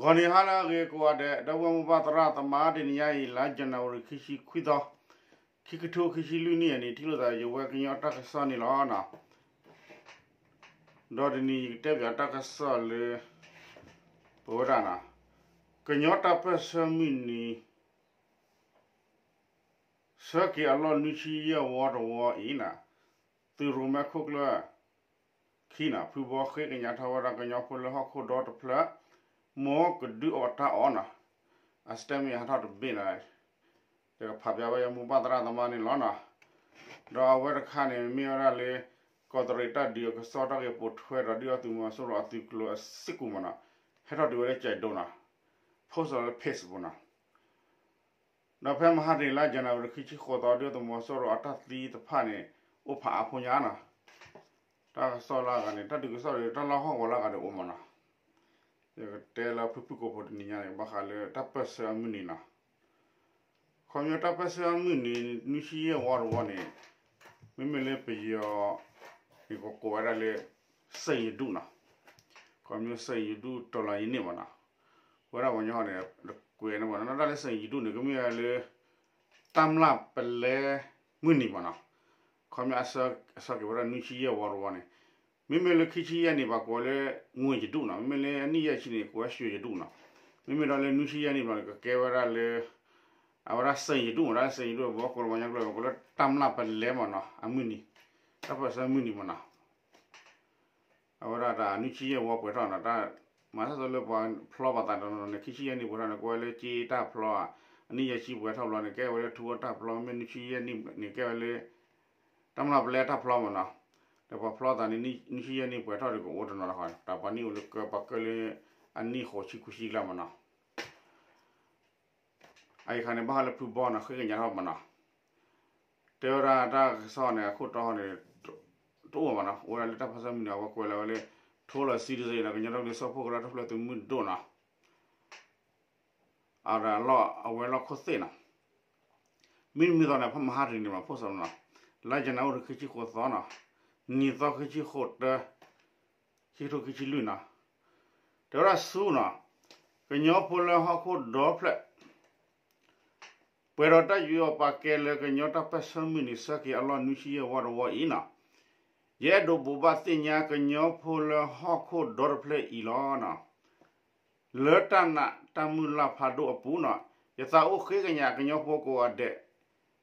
ဂီၤနံၤဟါလၢအဂ့ၤကိးဂၤဒဲး ဒီပုၢ်ဝဲၢ်မိၢ်ပၢ်သရၣ်သမါ တနံၤညါအံၤ လါယနူၤအါရံၤ ခံဆံခွံသီ, ခံကထိခံဆံလွံၢ်နံၣ်အနံၤ ထံၣ်လိာ်သးယဝဲကညီတၢ်ကစီၣ်န့ၣ်လီၤ. ဒီးတနံၤယကတဲပၠးတၢ်ကစီၣ်လၢ ပဝဲဒၣ်န့ၣ် ကညီတၢ်ပၢၢ်ဆၢမုၢ်နံၤ ဆၢက့ၤအလီၢ်နွံဆံယဲၢ်ဝီတဝီအံၤန့ၣ် သုးရိၣ်မဲခိၣ်ကျၢၢ်ခံန့ၣ် ဖုဘီဃ့ကညးထီၣ်ဝဲဒၣ်ကညီဖိလၢဟီၣ်ခိၣ်ဒီတဖျၢၣ် မ်ကဒုးအီၣ်တၢ်အီၣ်န့ၣ် အstatementဟးထီၣ်တဘ့ၣ်န့ၣ် ယကဖးပၠးဝဲယမိၢ်ပၢ်သရၣ်သမါန့ၣ်လီၤန့ၣ်. ဒီးအဝဲတခါန့ၣ် မ့ၢ်ဝဲဒၣ်လၢ ကီးတရံးတၢ်ဒုးအကစီၣ်တၢ်ဂ့ၢ်ပိာ်ထွဲဒီး ဒုၣ်ဒါသုးမီၤစိရိၤအသုးကျိၤအစ့ၢ်ကီးမ့ၢ်န့ၣ် ဟဲထီၣ်တုၤဝဲလၢကၠဲးဒိန့ၣ် post လၢ page ပူၤန့ၣ် ဒီးဖဲမဟါတနံၤလါ ယနူၤအါရံၤ ခံဆံဃိးသီ ဒုၣ်ဒါသုးမီၤစိရိၤအတၢ်သံတဖၣ်န့ၣ် အိၣ်ဖးအါဖိညါန့ၣ် တၢ်ကစီၣ်လၢအဂၤန့ၣ် တၢ်ဒုးကစီၣ်ဒီး တၢ်လီၢ်ဟီၣ်ကဝီၤလၢအဂၤဒီးအိၣ်မ့ၢ်န့ၣ် ယကတဲလၢဖုဖုကိးဖိတနံၤညါန့ၣ် ဘၣ်ဃးလၢတၢ်ပၢၢ်ဆၢအမုၢ်နံၤန့ၣ် ခီဖျိတၢ်ပၢၢ်ဆၢအမုၢ်နံၤ နွံဆံယဲၢ်ဝီတဝီန့ၣ် မ့မ့ၢ်လၢပယီၤန့ၣ် ကကိးဝဲဒၣ်လၢ စၢၣ်ယဒူၣ်န့ၣ် ခီဖျိစၢၣ်ယဒူၣ် တော်လှန်ရေးနေ့ မ့ၢ်န့ၣ် ပဝဲဒၣ်ပှၤကညီန့ၣ် ကွဲးန့ၣ်မ့ၢ်န့ၣ် တၢ်လၢစၢၣ်ယဒူၣ်န့ၣ် ကမ့ၢ်ဝဲလၢ တၢ်မျၢ်ပလဲမုၢ်နံၤမ့ၢ်န့ၣ် ခီဖျိအဆၢက့ၤဝဲဒၣ်နွံဆံယဲၢ်ဝီတဝီန့ၣ် မ့မ့ၢ်လၢခံဆံယဲၢ်နံၣ် ပှၤကိးလၢ ငွေယဒူၣ်န့ၣ် မ့မ့ၢ်လၢအနံၣ်ယဲၢ်ဆံန့ၣ် ကိးဝဲ ရွှေယဒူၣ်န့ၣ် မ့မ့ၢ်ဒီးလၢနွံဆံယဲၢ်နံၣ်ဘျီန့ၣ် ကကဲဝဲဒၣ်လၢ အဝဲဒၣ်စၢၣ်ယဒူၣ်မ့ၢ် တၢ်လၢစၢၣ်ယဒူၣ် ပှၤကိးလၢပှၤကညီကျိာ် ကိးလၢတၢ်မျၢ်ပလဲမ့ၢ်န့ၣ် အမုၢ်နံၤ တၢ်ပၢၢ်ဆၢမုၢ်နံၤမ့ၢ်န့ၣ် အဝဲဒၣ်တၢ်နွံဆံယဲၢ်ဝီပှဲၤထီၣ်န့ၣ် တၢ်မၤဆၢထၢၣ်လၢပှၤဖျီဘၣ်သးတနီၤန့ၣ် ခံဆံယဲၢ်နံၣ်ပှဲၤထီၣ်န့ၣ် ကဲဝဲလၢကၠ့တၢ်ဖျီဧါ, အနံၣ်ယဲၢ်ဆံပှဲၤထီၣ်ဘျီန့ၣ် ကဲဝဲလၢထူဝါတၢ်ဖျီ, မ့ၢ်နွံဆံယဲၢ်နံၣ်န့ၣ် ကဲဝဲလၢ တၢ်မျၢ်ပလဲတၢ်ဖျီမ့ၢ်န့ၣ်, ဒီးပှၤဖျီသးန့ၣ် နွံဆံယဲၢ်နံၣ်ပှဲၤထီၣ်ဒီးကအိၣ်တနီၤလီၤဃီ, တၢ်ပှၤနံၣ်အိၣ်လၢကပှၤကၢၢ်လၢ အနံၣ်ဃိးဆံခွံဆံကျါမ့ၢ်န့ၣ် အအံၤခါန့ၣ် ဘၣ်ဃးလၢဖုဘီန့ၣ် ဃ့ကညးထီၣ်မ့ၢ်န့ၣ်, တဲဝဲဒၣ်တၢ်ကစီၣ်န့ၣ် အခိၣ်တီန့ၣ် တအိၣ်မ့ၢ်န့ၣ်, အိၣ်ဝဲဒၣ်လၢတၢ်ပၢၢ်ဆၢမုၢ်နံၤန့ၣ် အဝဲကွဲးလီၤဝဲလၢ ထိလီၤစံတစ့န့ၣ် ကညီဒီကလုာ်စၢဖှိၣ်ကရၢတဖျၢၣ်သုးမုၢ်ဒိၣ်န့ၣ် အဝဲလီၢ်ခိၣ်သ့ၣ်န့ၣ်, မ့တမ့ၢ်သီန့ၣ် ဖဲမဟါတနံၤန့ၣ်မ့ၢ် ဖိစီန့ၣ်, လါယနူၤအါရံၤခံဆံဃိးသီန့ၣ်, နံၣ်သီခံဆံဃိးတၢ ခံကထိခံဆံလွံၢ်န့ၣ်, တဲဝဲဒၣ်ဆူန့ၣ်, ကညီဖိလၢဟီၣ်ခိၣ်ဒီဖျၢၣ် ပှဲၤဒီးတၢ်ယူးယီၣ်ပာ်ကဲလၢကညီတၢ်ပၢၢ်ဆၢမုၢ်နံၤဆၢက့ၤအလီၢ်နွံဆံယဲၢ်ဝီတဝီအံၤန့ၣ်, ယအဲၣ်ဒိးဘိးဘၣ်သ့ၣ်ညါကညီဖိလၢဟီၣ်ခိၣ်ဒီတဖျၢၣ်အံၤလီၤန့ၣ်, လၢတၢ်နာ်တၢ်မုၢ်လၢ်ဖးဒိၣ်အပူၤန့ၣ်, ယသးအိၣ်ဃ့ကညးကညီဖိကိးဂၤဒဲး,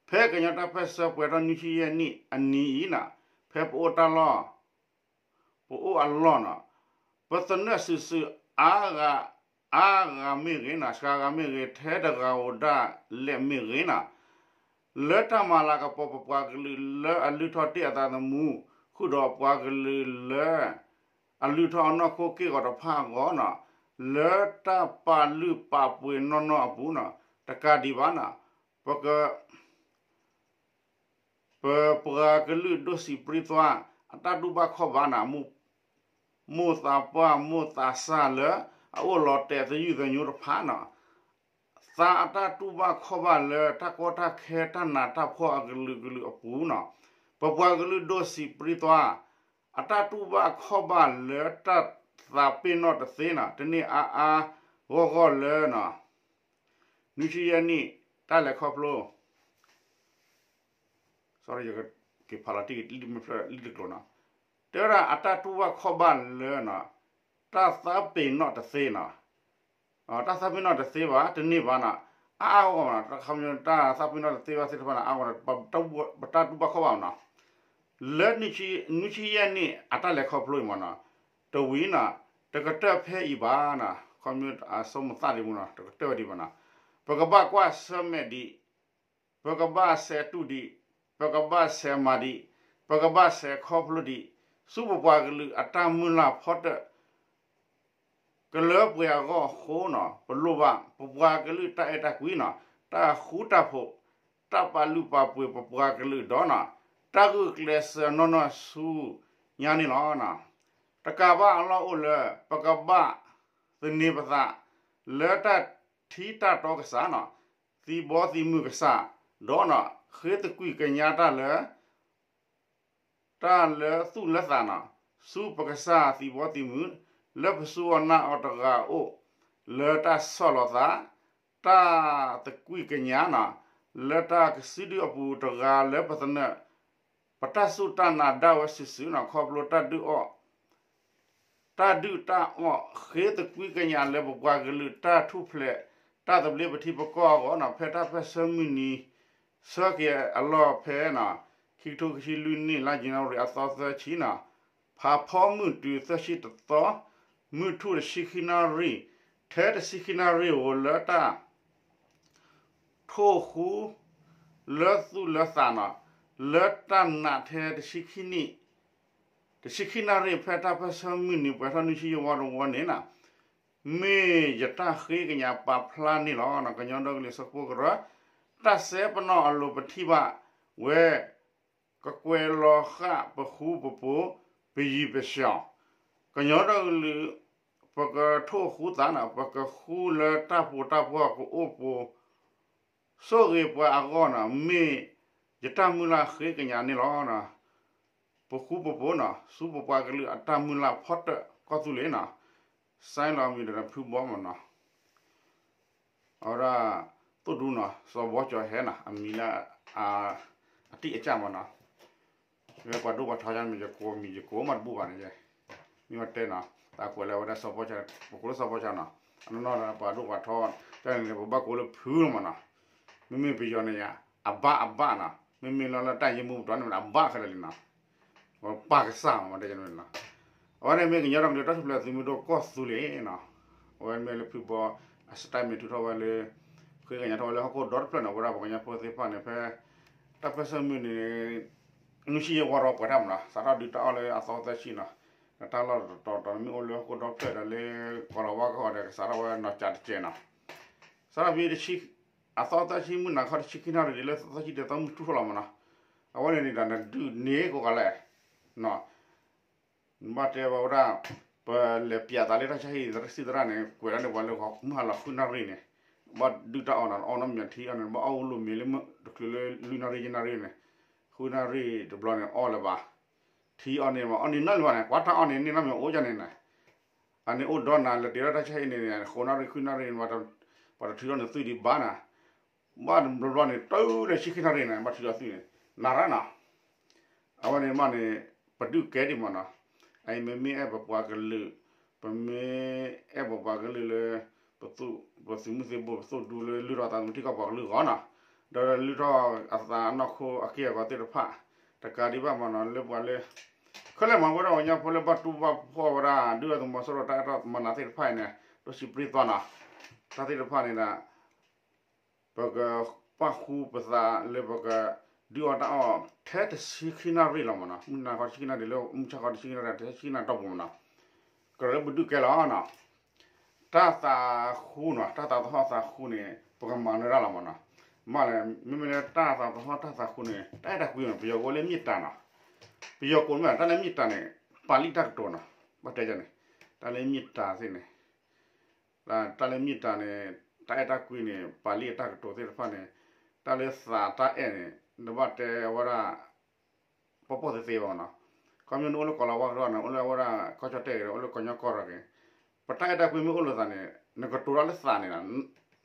ဖဲကညီတၢ်ပၢၢ်ဆၢပှဲၤထီၣ်နွံဆံယဲၢ်နံၣ်အနံၤအံၤန့ၣ်, ဖဲပအိၣ်တၢ်လီၢ် ပအိၣ်အလီၢ်န့ၣ်, ပသနၢၣ်စုာ်စုာ်အါဂၤ, အါဂၤမ့ၢ်ဂ့ၤန့ၣ်, စှၤဂၤမ့ၢ်ဂ့ၤ, ထဲတဂၤဧိၤဒၣ်လဲာ်မ့ၢ်ဂ့ၤန့ၣ်, လၢတၢ်မၤလၤကပီၤပပှၤကလုာ်လၢအလုၢ်ထီၣ်တ့ၢ်အသးသမူ, ဃုာ်ဒီးပှၤကလုာ်လၢ အလုၢ်ထီၣ်အနီၢ်ခိက့ၢ်ဂီၤတဖၣ်အဂီၢ်န့ၣ်, လၢတၢ်ပာ်လုၢ်ပာ်ပှ့ၤနီၢ်နီၢ်အပူၤန့ၣ်, တကးဒံးဘၣ်န့ၣ်, ပက ပပှၤကလုာ်ဒိၣ်စံးပြံသွါ အတၢ်တူၢ်ဘၣ်ခီၣ်ဘၣ်န့ၣ်, မိၢ်သးပှၢ်မိၢ်သးစၢ်လၢ အအိၣ်လီၤတဲာ်သယုၢ်သညိတဖၣ်န့ၣ်, သးအတၢ်တူၢ်ဘၣ်ခီၣ်ဘၣ်လၢတၢ်ကီတၢ်ခဲတၢ်နးတၢ်ဖှီၣ်အကလုာ်ကလုာ်အပူၤန့ၣ်, ပပှၤကလုာ်ဒိၣ်စံးပြံသွါ အတၢ်တူၢ်ဘၣ်ခီၣ်ဘၣ်လၢတၢ်သးပ့ၤနီၣ်တသ့န့ၣ်, တန့ၢ်အါအါဂီၢ်ဂီၢ်လၢ နွံဆံယဲၢ်နံၣ် တၢ်လဲၤခီဖျိ sorry ယကဖးလီၤတံၢ်လံတကျိၤန့ၣ်, တဲဝဲဒၣ်အတၢ်တူၢ်ဘၣ်ခီၣ်ဘၣ်လၢ တၢ်သးပ့ၤနီၣ်တသ့န့ၣ်, တၢ်သးပ့ၤနီၣ်တသ့ဘၣ် တန့ၢ်ဘၣ်န့ၣ်, အါအါဂီၢ်ဂီၢ်န့ၣ်, တၢ်သးပ့ၤနီၣ်တသ့ဘၣ်သ့ၣ်တဖၣ်န့ၣ် အါဂီၢ်န့ၣ် ပတၢ်တူၢ်ဘၣ်ခီၣ်ဘၣ်န့ၣ်, လၢနွံဆံယဲၢ်နံၣ်အတၢ်လဲၤခီဖျိအံၤမ့ၢ်န့ၣ်, တဝံၤန့ၣ်, တကတၢၢ်ဖဲအံၤဘၣ်န့ၣ်, ခီဖျိအစိမသၣ်ဒံးမ့ၢ်န့ၣ် တကတၢၢ်ဝဲဒံးဘၣ်န့ၣ်, ပကဘၣ်ကွၢ်ဆၢၣ်မဲာ်ဒံး, ပကဘၣ်ဆဲးတူၢ်ဒံး, ပကဘၣ်ဆဲးမၤဒံး, ပကဘၣ်ဆဲးခီဖျိဒံး, ဆူပပှၤကလုာ်အတၢ်မုၢ်လၢ်ဖီတၢၣ် ကလၢပှဲၤအဂီၢ်အဃိန့ၣ်, ပလိၣ်ဘၣ် ပပှၤကလုာ်တၢ်အဲၣ်တၢ်ကွံန့ၣ်, တၢ်ဃူတၢ်ဖိး, တၢ်ပာ်လုၢ်ပာ်ပှ့ၤပပှၤကလုာ်ဒီးန့ၣ်, တၢ်ဂုာ်ကျဲးစၢးနီၢ်နီၢ်ဆူညါန့ၣ်လီၤ. တကးဘၣ်အလီၢ်အိၣ်လၢ ပကဘၣ်သန့ၤပသး လၢတၢ်ထံတၢ်တီကစၢ်န့ၣ်, သံဘီသံမုၢ်ကစၢ်, ဒီးန့ၣ် ဃ့သကွံၢ်ကညးတၢ်လၢ တၢ်လၢသူၣ်လၢသးန့ၣ်, ဆူပကစၢ်သံဘီသံမုၢ်, လၢပစူၢ်အီၤနာ်အီၤတဂၤအအိၣ်, လၢတၢ်ဆီၣ်လီၤသး တၢ်သကွံာ်ကညးနီၤ လၢတၢ်ကစုဒုအပူၤတဂၤလၢပသနၢၣ် ပတၢ်စူၢ်တၢ်နာ်ဒၣ်ဝဲစုာ်စုာ်နီၤ ခီဖျိတၢ်ဒုးအီၣ် တၢ်ဒုၣ်တၢ်အီၣ် ဃ့သကွံာ်ကညးလၢပပှၤကလုာ်တၢ်ထူၣ်ဖျဲး တၢ်သဘျ့ပထံပကီၢ်အဂီၢ်နီၤ ဖဲတၢ်ပၢၢ်ဆၢမုၢ်နံၤ ဆၢက့ၤအလီၢ်ဖဲနီၤ ခံကထိခံဆံလွံၢ်နံၣ် လါယနူၤအါရံၤအသီသၢဆံနီၤ ဖးဖီမုၢ်တုၤသၢဆံတသီ မုၢ်ထူၣ်တဆံခံနၣ်ရံၣ် ထဲတဆံခံနၣ်ရံၣ်ဧိၤလၢတၢ် ထိၣ်ဃူ လၢသူၣ်လၢသးနီၤ လၢတၢ်နာ်ထဲတဆံခံနံၣ် တဆံခံနၣ်ရံၣ် ဖဲတၢ်ပၢၢ်ဆၢမုၢ်နံၤ ပှဲၤထီၣ်နွံဆံယဲၢ်ဝီတဝီန့ၣ်နီၤ မ့ၢ်ယတၢ်ဃ့ကညးပာ်ဖျါန့ၣ်လီၤ. ကညီဒီကလုာ်စၢဖှိၣ်ကရၢ တၢ်စဲပနီၣ်အလိၤပထံၣ်ဘၣ်ဝဲ ကကွဲးလီၤဃာ်ပဃူပဖိး ပယံၤပၡီၣ် ကညီဒီကလုာ် ပကထိၣ်ဃူသးနီၤ ပကဃူလၢတၢ်ပူၤတၢ်ပှီၢ်ကအိၣ်ပူၤ ဆိၣ်ဂ့ၤပှၤအဂီၢ်နီၤ မ့ၢ်ယတၢ်မုၢ်လၢ်ဃ့ကညးန့ၣ်လီၤ. ပဃူပဖိးနီၤ ဆူပပှၤကလုာ်အတၢ်မုၢ်လၢ်ဖီတၢၣ်ကီၢ်သူလ့ၤနီၤ စဲလီၤမံၤဒီးဖုဘီမနီၤ အဝဲဒၣ် သိၣ်ဒူနီၤ စီၤဘီကၠီၤဟဲနီၤ အမံၤလၢ အတံၢ်အကၢ်မနီၤ ပှၤဒိၣ်ပှၤထီယါမ့ၢ်ယကိးမံၤယကိးမးတဘူၣ်ဘၣ်န့ၣ် မ့ၢ်ဝဲတဲနီၤ တၢ်ကွဲးလၢဝဲဒၣ်စီၤဘီကၠီၤ ပကိးလၢစီၤဘီကၠီၤနီၤ အနီၢ်နီၢ်ဒီးပှၤဒိၣ်ပှၤထီ တၢ်န့ၣ်န့ၣ် ပဘၣ်ကိးလၢဖုမနီၤ မ့မ့ၢ်ပယီၤန့ၣ်ယါ အဘၣ်အဘၣ်နီၤ မ့မ့ၢ်လၢလၢတၢ်ယ့မူပတီၢ်န့ၣ်မ့ၢ်အဘၣ်ခဲလၢာ်လံနီၤ ပၢ်ကစၢ်မတဲန့ၣ်နီၤ အဝဲန့ၣ်မ့ၢ်ကညီဒီကလုာ်တၢ်ထူၣ်ဖျဲးသုးမုၢ်ဒိၣ်ကီၢ်သူလ့ၤနီၤ အဝဲမ့ၢ်လၢဖုဘီ အစတၢ်မ့ၢ်ထုးထီၣ်ဝဲလၢ ဃ့ကညးထီၣ်ဝဲလၢဟီၣ်ခိၣ်ဒီတဖျၢၣ်န့ၣ် အဝဲဒၣ်ပှၤကညီဖိသ့ၣ်တဖၣ်န့ၣ် ဖဲ တၢ်ပၢၢ်ဆၢမုၢ်နံၤန့ၣ် နွံဆံယဲၢ်ဝီဒီးပှဲၤတၢ်မနီၤ စးထီၣ်ဒုးတၢ်အီၣ်လၢအသီသၢဆံနီၤ တၢ်လီၢ်တတီၤတီၤမ့ၢ်အိၣ်လၢဟီၣ်ခိၣ်ဒီဖျၢၣ်ဒီးလၢ ကီၤလၤဝါကီၢ်ဒီးကစးထီၣ်ဝဲနီၤ ကးတကဲးနီၤ စးထီၣ်ဖဲ အသီသၢဆံမုၢ်နၤခီတဆံခံနၣ်ရံၣ်လၢသၢဆံတသီမုၢ်ထူၣ်ထီၣ်လီၤမနီၤ အဝဲန့ၣ်န့ၣ်ဒီးနဒုးန့ၢ်ကိးဂၤလဲၣ် နဘၣ်တဲဝဲဒၣ် ပလဲၤပျးသးလၢတၢ်ဆါဟံၣ်သရၣ်စံသရၣ်န့ၣ် ကွဲးလၢန့ၣ်ပှၤလၢဂီၤမုၢ်ဟါလီၤဃုနၣ်ရံၣ်န့ၣ် ဘၣ်ဒုးတၢ်အီၣ်နီၤ အီၣ်နီတမံၤထံအီၣ်န့ၣ် ဘၣ်အီၣ်လိၣ်မံၤလၢတချုးလၢလွံၢ်နၣ်ရံၣ်ယဲၢ်နၣ်ရံၣ်န့ၣ် ဃုနၣ်ရံၣ်တဘျီန့ၣ် အီၣ်လၢၤဘၣ် ထံအီၣ်န့ၣ်မး အီၣ်န့ၢ်နီတမံၤဘၣ်န့ၣ် ကွၢ်တၢ်အီၣ်န့ၣ် န့ၢ်နီတမံၤအိၣ်ဒ်န့ၣ်န့ၣ် အန့ၣ်အိၣ်ဒီးနၤ လဲၤတ့ထီၣ်တၢ်ဆါဟံၣ်န့ၣ်န့ၣ် ဃုနၣ်ရံၣ်ဃုနၣ်ရံၣ်န့ၣ် ပှၤတထုးထီၣ်န့ၣ်သွံၣ်ဒံးဘၣ်နၤ ဘၣ်တဘျီဘျီန့ၣ် တုၤလၢဆံခံနၣ်ရံၣ်န့ၣ် ဘၣ်ထုးထီၣ်သွံၣ်န့ၣ် နၤရၣ်နီၤ အဝဲန့ၣ်မးန့ၣ် ပဒုးကဲဒံးမးနီၤ အအံၤမ့မ့ၢ်အဲၣ်ပပှၤကလုာ် ပမ့ၢ်အဲၣ်ပပှၤကလုာ်လၢ ပသုးမုၢ်သံၣ်ဘိ ပသိၣ်ဒူလၢလုၢ်ထီၣ်သးသမူထံကီၢ်ပှၤကလုာ်အဂီၢ်နီၤ ဒီးလုၢ်ထီၣ်အသးအနီၢ်ခိအက့ၢ်အဂီၤသ့ၣ်တဖၣ် တကးဒံးဘၣ်မးနီၤ လၢပှၤလၢ ခဲလၢာ်မး ပဝဲဒၣ်ပှၤကညီဖိလၢဘၣ်တူၢ်ဘၣ်ဖှီၣ်ဝဲဒၣ် ဒုၣ်ဒါသုးမီၤစိရိၤတၢ်အဲၣ်တၢ်မၤနးသ့ၣ်တဖၣ်အံၤန့ၣ် ဒိၣ်ဆံးပြံသီနီၤ တၢ်သ့ၣ်တဖၣ်န့ၣ်ဒီး ပကပာ်ဃူပသးလၢပကဒုးအီၣ်တၢ်အီၣ်ထဲတဆံခံနၣ်ရံၣ်လီၤမးနီၤ မုၢ်နၤခီတဆံခံနၣ်ရံၣ်လၢ မုၢ်ဆါခီတဆံခံနၣ်ရံၣ် တဆံခံနၣ်ရံၣ်တီၢ်ပူၤမးနီၤ ကရၢလၢပဒုးကဲလီၤနီၤ တၢ်သးဃူနီၤ တၢ်သးသဟီၣ်သးဃူန့ၣ် ပကမၤနၢၤတၢ်လီၤမးနီၤ မးလဲၣ် မ့မ့ၢ်လၢတၢ်သးသဟီၣ်တၢ်သးဃူန့ၣ် တၢ်အဲၣ်တၢ်ကွံမး ပယီၤကိးလၢမ့ၢ်တၢ်နီၤ ပယီၤကိးမ့ၢ်တၢ်လၢမ့ၢ်တၢ်န့ၣ် ပာ်လံတၢ်ကတိၤနီၤ ဘၣ်တဲန့ၣ် တၢ်လၢမ့ၢ်တၢ်သ့ၣ်န့ၣ် တၢ်လၢမ့ၢ်တၢ်န့ၣ် တၢ်အဲၣ်တၢ်ကွံန့ၣ် ပာ်လံအတၢ်ကတိၤသ့ၣ်တဖၣ်န့ၣ် တၢ်လၢသးတၢ်အဲၣ်န့ၣ် နဘၣ်တဲဝဲဒၣ် ပီၣ်ပီၣ်သ့သ့ဘၣ်မးနီၤ ခီမ့ၢ်နအိၣ်လၢကီၤလၤဝါကရၢန့ၣ် အိၣ်လၢဝဲဒၣ်ကီၢ်ကၠီၣ်တဲၣ်ဂ့ၤ အိၣ်လၢကညီကီၢ်ရၢၣ်ဂ့ၤ ပတၢ်အဲၣ်တၢ်ကွံမ့ၢ်အိၣ်လိာ်သးန့ၣ် နကတိၤတၢ်လၢသးန့ၣ်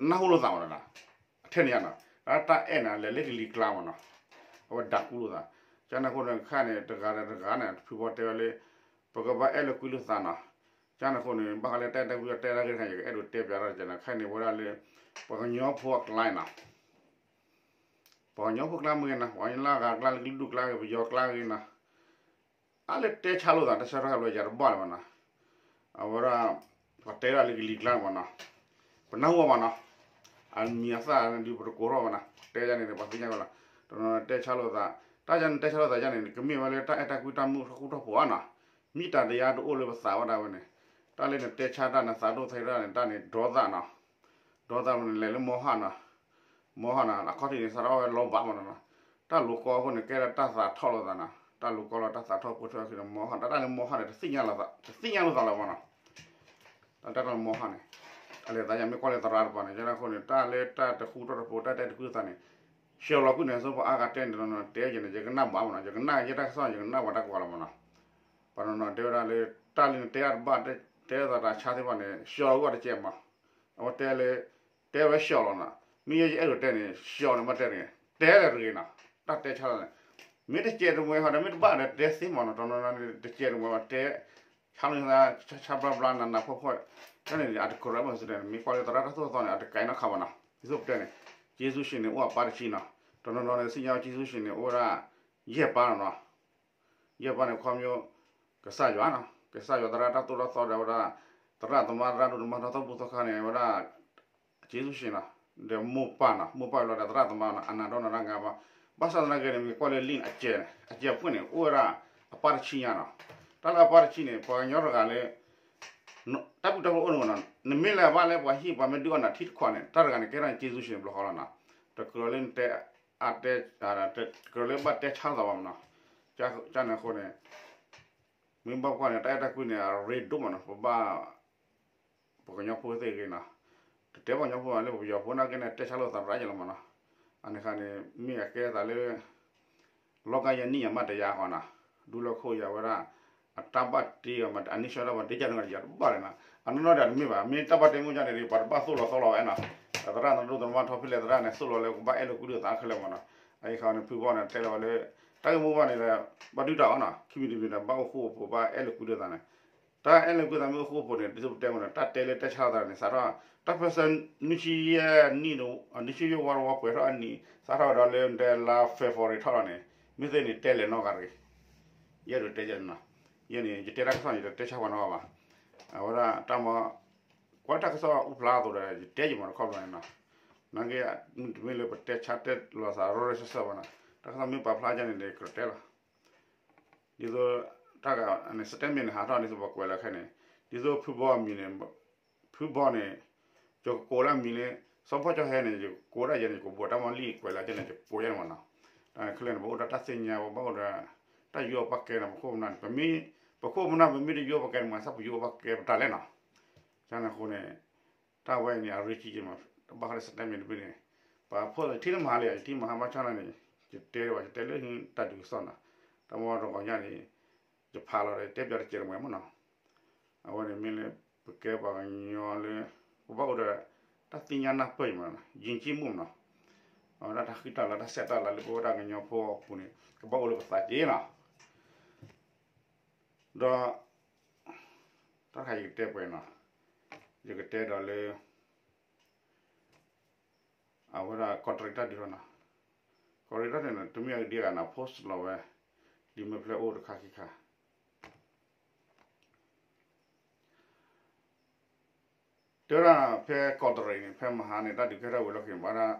နၢ်ဟူလိာ်သးမးနီၤ အထဲန့ၣ်ယါနီၤ တၢ်အဲၣ်န့ၣ် လဲၤလၢကလံၤကျါမးနီၤ အဝဲဒၣ်ကူလိာ်သး ကန့ၣ်အဃိန့ၣ် ခဲန့ၣ် တဂၤဒီးတဂၤန့ၣ် ဖုဘီတဲဝဲလၢ ပကဘၣ်အဲၣ်လၢကွံလိာ်သးနီၤ ကန့ၣ်အဃိန့ၣ် ဘၣ်ဃးလၢတၢ်အဲၣ်တၢ်ကွံ တဲတၢ်ဂ့ၢ်တခါ ယကအဲၣ်ဒိးတဲပျးထီၣ်ကန့ၣ် ခဲန့ၣ်ဝဲဒၣ်လၢ ပှၤကညီဖိအကျါနီၤ ပှၤကညီဖိကျါမ့ၢ်ဂ့ၤနီၤ ပှၤကညီလၢအဂၤကျါ လၢကလုာ်ဒူၣ်ကျါဂ့ၤ ပယီၤကျါဂ့ၤနီၤ အါလၢတဲဆါလိာ်သး တၢ်ဆါထီၣ်ဟဲဘျီယၤတဘၣ်လၢၤဘၣ်နီၤ အဝဲဒၣ် ပှၤတဲဒၣ်လၢကလံၤကျါမးနီၤ ပနၢ်ဟူဘၣ်မးနီၤ အမံၤအသၣ်ဒုးပတကိးထီၣ်ဘၣ်နီၤ တဲယါန့ၣ် ပှၤသ့ၣ်ညါဝဲလီၤ တနီၤတဲဆါလိာ်သး တၢ်ယါန့ၣ်တဲဆါလိာ်သးယါန့ၣ် ကမ့ၢ်ဝဲလၢတၢ်အဲၣ်တၢ်ကွံတၢ်မုာ်ထီၣ်ဃူထီၣ်ဖိးဧါနီၤ မ့ၢ်တၢ်တယါတအိၣ်လၢပသးဝဲဒၣ်ဝဲန့ၣ် တၢ်လၢနတဲဆါတၢ်နသးဒိၣ်သဲတၢ်န့ၣ် တၢ်န့ၣ်ဒီသၣ်နီၤ ဒီသၣ်န့ၣ် လဲၤလၢမီဟၣ်နီၤ မီဟၣ်နီၤ အခီၣ်ထံးန့ၣ် စးထီၣ်ဝဲလီၤဘၣ်မးနီၤ တၢ်လူၤကီအဃိန့ၣ် ကဲလၢတၢ်သးထီၣ်လိာ်သးနီၤ တၢ်လူၤကီလီၤတၢ်သးထီၣ်ပိၢ်ထွဲအဃိန့ၣ် မီဟၣ် တၢ်တၢ်လၢမီဟၣ်န့ၣ် တသ့ၣ်ညါလိာ်သး တသ့ၣ်ညါလိာ်သးလၢၤဘၣ်နီၤ တၢ်တၢ်လၢမီဟၣ်န့ၣ် အလဲၤသးယါမ့ၢ်ကွၢ်လၢသရၣ်တပၤန့ၣ် ကန့ၣ်အဃိန့ၣ် တၢ်လၢတၢ်တဃူထီၣ်တဖိး တၢ်တအဲၣ်တကွံသးန့ၣ် ဆှၢလီၤကွံာ်န့ၣ် ဆိပှၤအါဂၤတဲန့ၣ် တနီၤနီၤတဲယဲန့ၣ် ယကနၣ်ဘၣ်မးနီၤ ယကနၣ်ယဲတၢ်ကစီၣ် ယကနၣ်ပှၤတၢ်ကိးဂၤလီၤမးနီၤ ပှၤတနီၤနီၤတဲဝဲဒၣ်လၢ တၢ်လၢနတဲအါတဘၣ် တဲသးတၢ်ဆါသ့ၣ်တဖၣ်န့ၣ် ဆှၢလီၤကွံာ်တကဲးမး အဝဲတဲလၢ တဲဝဲ ရှော့ လီၤနီၤ, မ့ၢ်ယဲယအဲၣ်ဒိးတဲန့ၣ် ရှော့ န့ၣ် ဘၣ်တဲတဂ့ၤ, တဲလၢတဂ့ၤနီၤ, တၢ်တဲဆါလီၤန့ၣ် မ့ၢ်တစဲးတမှဲၤဃီဒီး မ့ၢ်တဘၣ်ဒီးတဲသ့မးနီၤ, တနီၤနီၤန့ၣ် တစဲးတမှဲၤဘၣ် တဲ ဆါလီၤ ဆါဘျါဘျါ နးနးဖှီၣ်ဖှီၣ်, တၢ်န့ၣ် အတကြၢးဘၣ်စ့ၢ်န့ၣ် မ့ၢ်ကွၢ်လၢသရၣ်တၢ်သိၣ်တၢ်သီန့ၣ် အတကဲနီတခါဘၣ်နီၤ, ဒ်သိးပတဲန့ၣ် က့စူၣ်ရှ့ၣ်န့ၣ် အိၣ်အပၢ်တဆံနီၤ, တနီၤနီၤန့ၣ် သ့ၣ်ညါဝဲက့စူၣ်ရှ့ၣ်န့ၣ် အိၣ်ဝဲဒၣ် ယဲၢ်ပၢ်နီၤနီၤ ယဲၢ်ပၢ်န့ၣ် ခီဖျိ ကစၢ်ယွၤနီၤ, ကစၢ်ယွၤသရၣ်တၢ်သိၣ်တၢ်သီဒီးဝဲဒၣ် သရၣ်သမါ သရၣ်ဒိၣ်သမါတၢ်သိၣ်ဘီၣ်သီခါန့ၣ် ဝဲဒၣ် က့စူၣ်ရှ့ၣ်နီၤ, ဒီးမိၢ်ပၢ်နီၤ, မိၢ်ပၢ်လီၤဒီးသရၣ်သမါနီၤ, အနးဒီနၤတၢ်ငါဘၣ်, ဘၣ်ဆၣ်သနာ်က့န့ၣ် မ့ၢ်ကွၢ်လၢ link အစဲး အစဲးဖှိၣ်န့ၣ် အိၣ်ဝဲဒၣ် အပၢ်တဆံညါနီၤ, တၢ်လၢအပၢ်တဆံန့ၣ် ပှၤကညီတဂၤလၢ တၢ်ပူၤတၢ်ဖျိအိၣ်န့ၣ်မနီၤ, နမ့ၢ်လၢအဘၣ်လၢပှၤဟံၣ်ပှၤမ့ၢ်ဒုးအီၣ်နၤထံတခွးန့ၣ် တၢ်တဂၤန့ၣ် ကဲထီၣ်န့ၣ် က့စူၣ်ရှ့ၣ်န့ၣ် ဘျီဃီလီၤနီၤ, တကြၢးလၢနတဲ အတဲ တကြၢးလၢဘၣ်တဲဆါသးဘၣ်မနီၤ, ကန့ၣ်အဃိန့ၣ် မ့ၢ်ဘၣ်ကွၢ်န့ၣ် တၢ်အဲၣ်တၢ်ကွံန့ၣ် အရ့ဒိၣ်မနီၤ, ပဘၣ် ပှၤကညီဖိသ့ၣ်ဂ့ၤနီၤ, တတဲပှၤကညီဖိဘၣ် လၢပယီၤဖိနာ်က့န့ၣ် တဲဆါလိာ်သးရၣ်ယဲလီၤမနီၤ, အန့ၣ်ခါန့ၣ် မ့ၢ်အကဲသးလၢ လီၤကါယဲၢ်နံၣ်ယဲၢ်မးတယါဃီနီၤ, ဒူလၢခိၣ်ယၤဝဲဒၣ် အတၢ်ဘၣ်တ့အီၤမး အနံၣ်ဆၢတၢ်ဘၣ်တ့ယဲၢ်န့ၣ် ယၤတဘၣ်လၢၤနီၤ, အနီၢ်နီၢ်ဒီးတမ့ၢ်ဘၣ်, မ့ၢ်တၢ်ဘၣ်တ့မ့ၢ်ယဲၢ်န့ၣ် ပှၤတဘၣ်သိၣ်လီၤသီလီၤဝဲနီၤ, သရၣ်သရၣ်ဒိၣ်သရၣ်မါထီဖဲလဲၣ်သရၣ်န့ၣ် သိၣ်လီၤလၢကဘၣ်အဲၣ်လၢကွံလိာ်သးခဲလၢာ်မနီၤ, အအံၤခါန့ၣ် ဖုဘီန့ၣ် တဲလီၤဝဲလၢ တၢ်ဂ့ၢ်မိၢ်ပှၢ်န့ၣ်ဒီး ဘၣ်ဒုၣ်တၢ်အီၤနီၤ, ခံမံၤတမံၤဒီး ဘၣ်အိၣ်ဃူအိၣ်ဖိး ဘၣ်အဲၣ်လၢကွံလိာ်သးန့ၣ်, တၢ်အဲၣ်လၢကွံသးမ့ၢ်အိၣ်ဃူအိၣ်ဖိးန့ၣ် ဒ်သိးပတဲမနီၤ, တၢ်တဲလၢတဲဆါသးန့ၣ် စးထီၣ် တၢ်ပၢၢ်ဆၢ နွံဆံယဲၢ်နံၣ် နွံဆံယဲၢ်ဝါတဝီပှဲၤထီၣ်အနံၣ် စးထီၣ်ဝဲဒီးလၢဒဲလါ February ထီၣ်လီၤန့ၣ် မ့ၢ်သ့ၣ်န့ၣ် တဲလဲၤနီၢ်ဂၤတဂ့ၤ, ယအဲၣ်ဒိးတဲယဲၢ်န့ၣ်နီၤ, ယဲၢ်န့ၣ် ယတဲတၢ်ကစီၣ်န့ၣ် ယတတဲဆါပှၤနီတဂၤဘၣ်, အဝဲဒၣ်တၢ်မၤ ကွၢ်တၢ်ကစီၣ်အူဖျါအသိးဒီး ယတဲယမၤတခီဘျီန့ၣ်နီၤ, နာ်က့ တမ့ၢ်လၢပတဲဆါတဲလီၤသးရီၢ်ရီၢ်ဆၢဆၢဘၣ်နီၤ, တၢ်ကစီၣ်မ့ၢ်ပာ်ဖျါယဲၢ်န့ၣ်ဒီး ကြၢးတဲလီၤ, ဒ်သိး တၢ်ဂၤ statement န့ၣ် ဟးထီၣ်ဒ်သိးပှၤကွဲးလီၤခဲန့ၣ်, ဒ်သိးဖုဘီအမံၤန့ၣ် ဖုဘီန့ၣ် ယကကိးလၢအမံၤလၢ စီၤဖီၣ်ကၠီဟဲန့ၣ် ယကိးဒၣ်ယဲန့ၣ် ယကဘိးတၢ်မီၢ်လံၢ်ကွဲးလၢယဲန့ၣ် ယကိးယဲန့ၣ်မနီၤ, တၢ်ခဲလၢာ်န့ၣ် ပအိၣ်ဒီးတၢ်သ့ၣ်ညါ ပဘၣ်အိၣ်ဒီး တၢ်ယူးယီၣ်ပာ်ကဲန့ၣ် ပခိၣ်ပနၢ်န့ၣ် ပမ့ၢ် ပခိၣ်ပနၢ် ပမ့ၢ်တယူးယီၣ်ပာ်ကဲန့ၣ် မၤသးပယူးယီၣ်ပာ်ကဲပတၢ်လဲၣ်နီၤ, ကန့ၣ်အဃိန့ၣ် တၢ်ဝဲအံၤန့ၣ် အရ့ကံက့မး တဘၣ်ဃးလၢ statement တဘ့ၣ်န့ၣ်, ပှၤဖိသ့ၣ်ထံၣ်လၢမဟါလံ ယထံၣ်မဟါဘၣ်ဆၣ်န့ၣ် ယတဲဘၣ် ယတဲလၢတၢ်ဒုးကစီၣ်နီၤ, တၢ်မ့ၢ်တဂီၤညါန့ၣ် ယဖးလီၤဒီး ယတဲပျးတစဲးတမှဲၤမနီၤ, အဝဲန့ၣ်မ့ၢ်လၢ ပကဲပှၤကညီလၢ ပဘၣ်အိၣ်ဒီး တၢ်သ့ၣ်ညါနၢ်ပၢၢ်ယမနီၤ ယဉ်ကျေးမှု မနီၤ, အဝဲဒၣ်တၢ်ဃံတၢ်လၤ တၢ်ဆဲးတၢ်လၤလၢပဝဲဒၣ်ကညီဖိအပူၤန့ၣ် ကဘၣ်အိၣ်လၢပသးက့နီၤ, ဒီး တၢ်တခါယကတဲပှဲၤနီၤ, ယကတဲဒီးလၢ အဝဲဒၣ်ကီးတရံးတၢ်ဒုးထီၣ်နီၤ, ကီးတရံးတၢ်ဒုးထီၣ်န့ၣ် တမ့ၢ်အဂ့ၤဒ်အဂၤနီၤ post လီၤဝဲ လံာ်မဲာ်ဖျၢၣ်အိၣ်တခါခံခါ တဲဝဲဒၣ်ဖဲကီးတရံးန့ၣ် ဖဲမဟါန့ၣ် တၢ်ဒုးကဲထီၣ်ဝံၤလီၢ်ခံန့ၣ် ဘၣ်ဒၣ်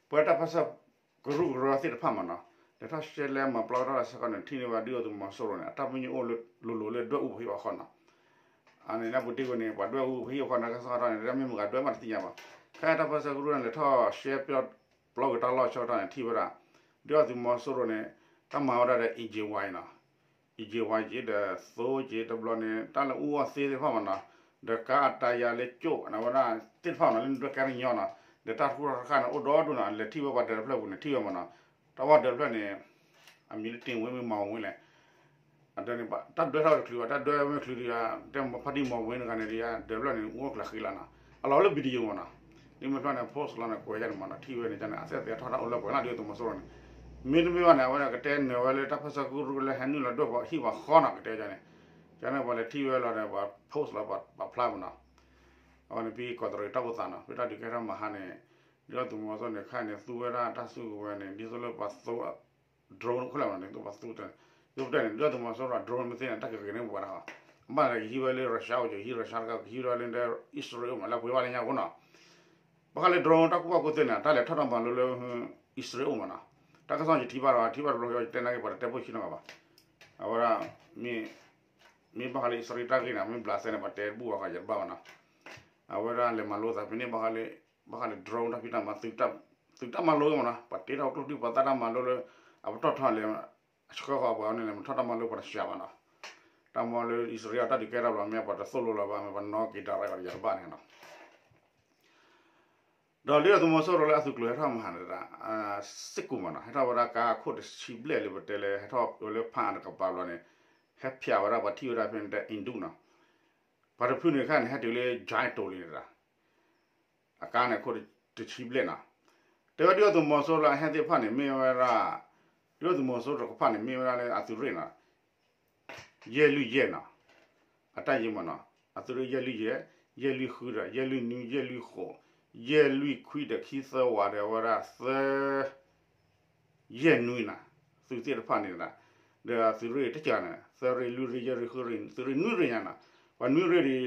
ပဝဲတၢ်ပၢဆှၢကရူၢ်ကရၢသ့ၣ်တဖၣ်မနီၤ, လဲၤထီၣ်ရှဲလဲမၤပျီကတီၢ်တၢ်ဆၢကတီၢ်န့ၣ် ထံၣ်န့ၢ်ဝဲဒုၣ်ဒါသုးမီၤစိရိၤန့ၣ် အတၢ်ပညိၣ်အိၣ်လိၤလိၤလၢဒွဲၣ်အူပဟံၣ်အဃီနီၤ, အန့ၣ်လၢပူၤတ့ၢ်ဝဲန့ၣ် ပှၤဒွဲၣ်အူပဟံၣ်အဃီန့ၣ် တၢ်ကစီၣ်အါထီၣ်န့ၣ် တၢ်မ့ၢ်မတၤဒွဲၣ်မးတသ့ၣ်ညါဘၣ်, ခဲတၢ်ပၢဆှၢကရူၢ်န့ၣ် လဲၤထီၣ်ရှဲပျီ ပျီကတီၢ်လီၢ်ဆၢကတီၢ်န့ၣ် ထံၣ်ဝဲဒၣ် ဒုၣ်ဒါသုးမီၤစိရိၤန့ၣ် တၢ်မၤဝဲဒၣ်ဒီး အံၣ်ကၠံၣ်ဝါအံၤနီၤ, အံၣ်ကၠံၣ်ဝါက့ၤဒီးသိက့ၤတဘျီန့ၣ် တၢ်လၢအူအီၣ်သ့သ့ၣ်တဖၣ်မနီၤ, ဒီးကါအတၢ်ယၤလၢကၠိၣ် အဝဲဒၣ်သ့ၣ်တဖၣ်မနီၤ လၢနဒွဲၣ်ကဲတညီနီၤ, ဒီးတၢ်တခူတၢ်ခါန့ၣ် အိၣ်ဒီဒူၣ်နီၤ လဲၤထံၣ်ဝဲပှၤဒၢးတဖျၢၣ်ပူၤန့ၣ် ထံၣ်ဝဲမနီၤ, တၢ်ဝဲဒၢးတဖျၢၣ်န့ၣ် အမံၤလၢ တင်ဝင်း မ့ၢ် မောင်ဝင်း လဲၣ် အဒၢးန့ၣ် တၢ်ဒွဲၣ်ထီၣ်တချုးဘၣ် တၢ်ဒွဲၣ်မ့ၢ်ချုးဒီး တဲမဖါတံၢ် မောင်ဝင်း တဂၤန့ၣ်ဒီး ဒၢးတဖျၢၣ်န့ၣ် အိၣ်ကျၢၤဃံလၤနီၤ, အလီၢ်လၢ video မနီၤ, ဒ်မ့ၢ်ဖျၢၣ်န့ၣ် post လီၤန့ၣ် ကွဲးယါန့ၣ်မနီၤ ထံၣ်ဝဲန့ၣ် ကန့ၣ် အသဲသဲထီၣ်တၢ်အိၣ်လၢပှဲၤလၢဒုၣ်ဒါသုးမီၤစိရိၤန့ၣ်, မ့တမ့ၢ်ဘၣ်န့ၣ် အဝဲဒၣ်ကတဲနၢၤဝဲလၢတၢ်ပၢဆှၢကရူၢ်လၢဟဲနုာ်လီၤဒွဲၣ်ပှၤဟံၣ်ပှၤဃီနီၤ ကတဲယါန့ၣ်, ကန့ၣ်ပှၤလဲၤထံၣ်ဝဲလီၤဒီး ပှၤ post လီၤပှၤဖျါမနီၤ, အဝဲန့ၣ် ဖဲကီးတရံးတၢ်အိၣ်သးနီၤ ဖဲတၢ်ဒုးကဲထီၣ်မဟါန့ၣ် ဒုၣ်ဒါသုးမီၤစိရိၤန့ၣ် ခဲအံၤန့ၣ် သူဝဲဒၣ်တၢ်စုကဝဲၤန့ၣ် ဒ်သိးလၢပှၤသိ drone တခိၣ်လၢမနီၤ ဒ်သိးပှၤသူတဲန့ၣ် ဒ်သိးပတဲန့ၣ် ဒုၣ်ဒါသုးမီၤစိရိၤ drone မ့ၢ်သ့န့ၣ် တၢ်ကဂ့ၤန့ၢ်ပှၤတခီ, ဘၣ်လၢကဟံးဝဲလၢ Russia အိၣ် ကဟံး Russia တခါ ကဟံးဝဲဒၣ်လၢ အံၣ်စရ့လးအိၣ်မး လၢပှ့ၤဘၣ်လၢညါအဃိနီၤ, ဘၣ်ဃးလၢ drone တၢ်ကူၣ်ဘၣ်ကူၣ်သ့န့ၣ် တၢ်လဲၤထီၣ်တၢ်မၤလိလၢ အံၣ်စရ့လးအိၣ်မးနီၤ, တၢ်ကစီၣ်ယထံၣ်ဘၣ်ဒီး ထံၣ်ဘၣ်တဘျီကဒီး ယတဲနာ်က့ ပှၤတတဲဖိဆံးနီတဂၤဘၣ်, အဝဲဒၣ် မ့ၢ် မ့ၢ်ဘၣ်ဃးလၢအံၣ်စရ့လးတၢ်ဂ့ၢ်န့ၣ် မ့ၢ်ဘျးစဲန့ၣ် ပှၤတဲတဘူၣ်ဘၣ်ဃးယတဘၣ်ဘၣ်နီၤ, အဝဲဒၣ်လဲၤမၤလိသးဖဲန့ၣ် ဘၣ်ဃးလၢ ဘၣ်ဃးလၢ drone တၢ်ဖံးတၢ်မၤ သုးတၢ်မၤလိမးနီၤ ပှၤတ့ထီၣ်ကျိချံ ပှၤသၣ်တၢ်မၤလိလၢ အပတီၢ်ထီၣ်လဲၤ အဆှၢဃီၤပှၤန့ၣ် လဲၤမၤထီၣ်တၢ်မၤလိပှၤတစှၤဘၣ်နီၤ, တၢ်မၤလၢအံၣ်စရ့လးတၢ်ဒုးကဲထီၣ်ဘျီ မ့ၢ်ပှၤတသိၣ်လိလီၤဘၣ် မ့ၢ်ပှၤနီၣ်က့ၤတၢ်ရဲၣ်အီၤဒီးယတဘၣ်န့ၣ်နီၤ ဒီးလၢအသုးမီၤစိရိၤလၢအသုးကျိၤဟဲထီၣ်မဟါန့ၣ် စ့ၢ်ကီးမးနီၤ ဟဲထီၣ်ဝဲဒၣ်ကါခိၣ်တဆံဘျဲၣ်လၢပတဲလၢ ဟဲထီၣ်ဝဲလၢဖးအါတကပၤဘျီန့ၣ် ဟဲဖျိးဝဲဒၣ်ပှၤထံၣ်ဝဲဒၣ်ဖဲန့ၣ် တဲအ့ဒူၣ်နီၤ, ပှၤတဖုန့ၣ်ခါန့ၣ် ဟဲတုၤလၢ ကၠဲးတိၤလံန့ၣ်တၢ်, အကါန့ၣ်အခိၣ်တဆံဘျဲၣ်နီၤ, တဲဝဲဒုၣ်ဒါသုးမီၤစိရိၤအဟဲသ့ၣ်တဖၣ်န့ၣ် မ့ၢ်ဝဲဒၣ် ဒုၣ်ဒါသုးမီၤစိရိၤတကပၤန့ၣ် မ့ၢ်ဝဲဒၣ်လၢအသုးရ့ၣ်နီၤ ယဲၢ်လွံၢ်ယဲၢ်နီၤ, အတၢ်ယဲၢ်မးနီၤ, အသုးရ့ၣ်ယဲၢ်လွံၢ်ယဲၢ်, ယဲၢ်လွံၢ်ဃုဒီး ယဲၢ်လွံၢ်နွံ ယဲၢ်လွံၢ်ဃိး, ယဲၢ်လွံၢ်ခွံဒီးခံသၢဝးဒီး အဝဲဒၣ်သၢ ယဲၢ်နွံနီၤ, သုးသ့ၣ်တဖၣ်န့ၣ်ဒီး ဒီးသုးရ့ၣ်တကးန့ၣ် သၢရ့ၣ်လွံၢ်ရ့ၣ်ယဲၢ်ရ့ၣ်ဃုရ့ၣ် သုးရ့ၣ်နွံရ့ၣ်ညါနီၤ, ပှၤနွံရ့ၣ်ဒီး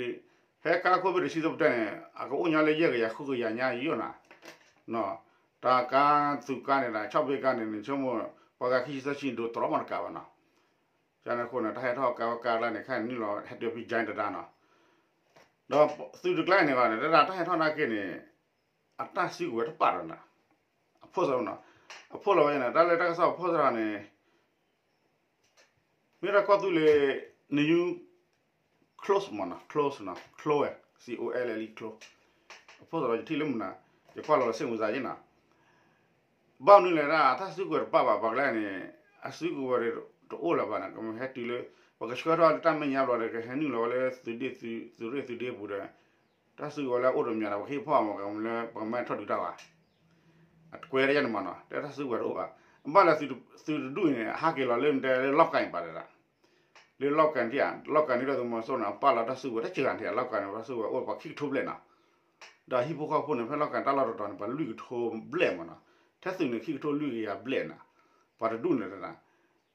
ဟဲကါခိၣ်ဘ့ၣ်တဆံသပတဲန့ၣ် အကအိၣ်ညီလၢယဲၢ်ကယၤဃုကယၤညါယိာ်နီၤ, တၢ်ကါသုးကါန့ၣ်ဒီး ဆီၣ်ဘ့ကါန့ၣ်န့ၣ် ဆိကမိၣ် ပှၤဂၤခံဆံသၢဆံဒိးတြီမးတကးဘၣ်နီၤ, ကန့ၣ်အဃိန့ၣ် တၢ်ဟဲထီၣ်ကါဝဲကါလၢန့ၣ် ခဲအံၤနုာ်လီၤဟဲတုၤဖဲ ကၠဲတဒါနီၤ, ဒီးသုးတကျါန့ၣ်ဂီၢ်န့ၣ် တၢ်တၢ်ဟဲထီၣ်နာ်က့န့ၣ် အတၢ်စုကဝဲၤတပာ်ဒီးနၤ, အဖိၣ်စနီၤ, အဖိၣ်လီၤဝဲန့ၣ် တၢ်လၢတၢ်ကစီၣ်အဖိၣ်စနီၤန့ၣ် မ့ၢ်ဒၣ်ကီၢ်သူလ့ၤ နယူ close မးနီၤ, close နီၤ, close ဝဲ C O L L E close, အဖိၣ်စနီၤ ယထံၣ်လၢမုၢ်နၤ ယကွၢ်လီၤလၢစ့ၣ်မုၢ်စါယ့ၣ်နီၤ, ဘၣ်မနုၤလဲၣ်ဒၣ် အတၢ်စုကဝဲၤတပာ်ဘၣ် ပှၤကျါန့ၣ် အစုကဝဲၤတအိၣ်လၢၤဘၣ်န့ၣ် ကမ့ၢ်ဟဲတုၤလၢ ပကဆှၢထီၣ်လၢတၢ်မဲာ်ညါဘျီဒီး ကဟဲနုာ်လီၤဝဲလၢသုးဒ့ၣ်သုးရ့ၣ်သုးဒ့ပူၤဒီး တၢ်စုကဝဲၤလၢအအိၣ်တမံၤဒီး ပကဟ့ၣ်ဖီၣ်မး ကမ့ၢ်လၢပကမၤထီၣ်ဒုးတၢ်ဘၣ် အကွဲးတယဲၢ်န့ၣ်မးနီၤ, တဲတၢ်စုကဝဲၤတအိၣ်ဘၣ်. ဘၣ်လၢသုးတဒူၣ်အံၤန့ၣ် ဟးက့ၤလီၤလၢတဲလၢလီၢ်ကၤအံၤဘၣ်တဒၣ်, လၢလီၢ်ကၤန့ၣ် လီၢ်ကၤန့ၣ်ဒီးသုးမီၤစိရိၤန့ၣ် အပာ်လီၤတၢ်စုကဝဲၤတစှၤန့ၣ် လီၢ်ကၤန့ၣ် တၢ်စုကဝဲၤအိၣ်ပှၤခံကထိဘျဲၣ်နီၤ, ဒီးဟံၣ်ဖိဃီဖိန့ၣ် ဖဲလီၢ်ကၤတၢ်လီၢ်တတီၤန့ၣ် ပှၤလွံၢ်ကထိဘျဲၣ်မးနီၤ, ထဲသုးန့ၣ် ခံကထိလွံၢ်ကယၤဘျဲၣ်နီၤ, ပှၤတဒူၣ်န့ၣ်တဒၣ်,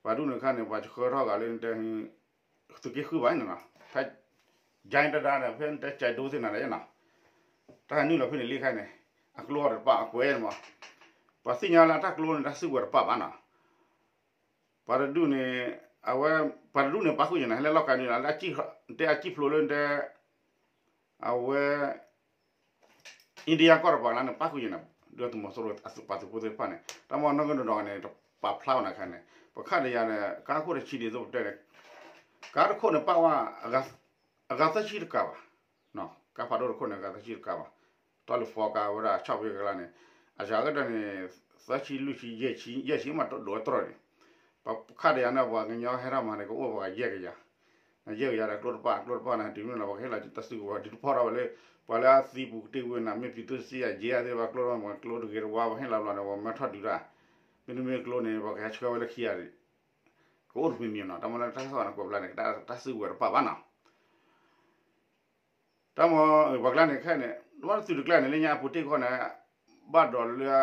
ပှၤဒူၣ်န့ၣ်ခါန့ၣ် ပှၤဆှၢထီၣ်ဂၤလၢတဲ သုးက့ဃုဘၣ်န့ၣ်နီၤ, ဖဲ ကၠဲတဒါဒီး ဖဲတဲကၠဲဒိသ့ၣ်နၤဒီးနီၤ, တၢ်နုာ်လီၤဖဲန့ၣ်လံခါန့ၣ် အကျိအီၤတပာ်အကွဲးန့ၣ်မး, ပှၤသ့ၣ်ညါလၢအတၢ်ကျိန့ၣ် တၢ်စုကဝဲၤတပာ်ဘၣ်နီၤ, ပှၤတဒူၣ်န့ၣ် အဝဲ ပှၤတဒူၣ်န့ၣ် ပာ်ဃုာ်ယဲၢ်န့ၣ် ဟဲလၢလီၢ်ကၤန့ၣ် တဲအကံၣ်ဖျိးလၢတဲ အဝဲ India ကီၢ်တပၤလၢန့ၣ် ပာ်ဃုာ်ယဲၢ်န့ၣ် ဒုၣ်ဒါသုးမီၤစိရိၤအသုးပာ်သုးဖိသ့ၣ်တဖၣ်န့ၣ် တၢ်မ့ၢ်နီၢ်ကဒိၣ်ဒီးန့ၣ် တပာ်ဖျါဝဲနၤခါန့ၣ် ပခါတယၤန့ၣ် ကါခိၣ်တဆံဒ်သိးပတဲန့ၣ် ကါတခိၣ်န့ၣ်ပာ်ဝဲ အဂၤသၢဆံတကးဘၣ်, ကါဖးဒိၣ်တခိၣ်န့ၣ် အဂၤသၢဆံတကးဘၣ်, တီၢ်လၢဖီကါဝဲဒၣ်ဆီၣ်ဖ့ကလါန့ၣ် အယၤကဒီးန့ၣ် သၢဆံလွံၢ်ဆံ ယဲၢ်ဆံ ယဲၢ်ဆံမးဒိၣ်အတြီၢ်န့ၣ်, ပခါတယၤန့ၣ် ပှၤကညီဟဲထီၣ်မၤန့ၣ် ကအိၣ်ပှၤယဲၢ်ကယၤ ယဲၢ်ကယၤဒီးကျိတပာ် ကျိတပာ်န့ၣ် တုၤမ့ၢ်လီၤ ပှၤကဟ့ၣ်လီၤတၢ်စုကဝဲၤ ဒုးတဖီၣ်ထီၣ်ဝဲလၢ ပှၤလၢအသံပူၤကတ့ၢ်ဝဲနၤ မ့ၢ်ပျံၤသုစံယၤယဲၢ်သ့ၣ်တဖၣ်ကျိ ကျိတဂ့ၤတဝါ ပှၤဟ့ၣ်လီၤဘျီန့ၣ် ပှၤမၤထီၣ်ဒုးတၢ်, မ့တမ့ၢ်ကျိန့ၣ် ပှၤကဟဲဆှၢဝဲလၢခံဂၤ ကအိၣ်တမံၤမံၤနီၤ တၢ်မ့ၢ်လၢတၢ်ကစီၣ်န့ၣ် ကွဲးဖျါန့ၣ် တၢ်စုကဝဲၤတပာ်ဘၣ်နီၤ တၢ်မ့ၢ်ပှၤကျါန့ၣ်ခဲအံၤန့ၣ် ဘၣ်သုးတကျါန့ၣ် လၢညါအပူၤတ့ၢ်ဃီန့ၣ် ဘၣ်ဒီးလၢ